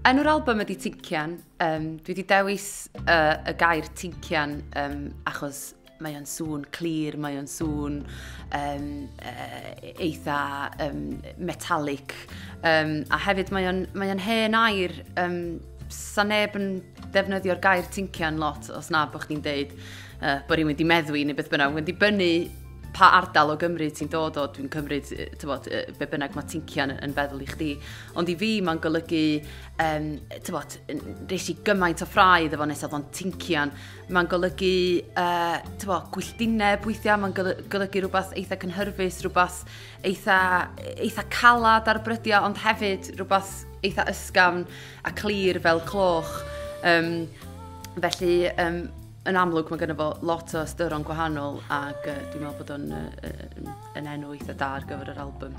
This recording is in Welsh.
Enw'r album ydy Tincian. Dwi wedi dewis y gair Tincian achos mae o'n sŵn clir, mae o'n sŵn eitha metallic. A hefyd mae o'n hen air, sa neb yn defnyddio'r gair tincian lot os na bod chdi'n deud bod rhywun wedi meddwi neu beth bynnag. Mae'n dibynnu pa ardal o Gymru ti'n dod o, dwi'n cymryd, tybod, be bynnag mae tincian yn feddwl i chdi. Ond i fi mae'n golygu, tybod, nes i gymaint o ffrae efo nes oedd o'n tincian. Mae'n golygu, tybod, gwylltineb weithiau, mae'n golygu rhywbeth eitha cynhyrfus, rhywbeth eitha calad ar brydiau, ond hefyd rhywbeth eitha ysgafn a clir fel cloch. Felly, yn amlwg mae gynno fo lot o ystyron gwahanol ac dwi'n meddwl bod o'n yn enw eitha da ar gyfer yr album.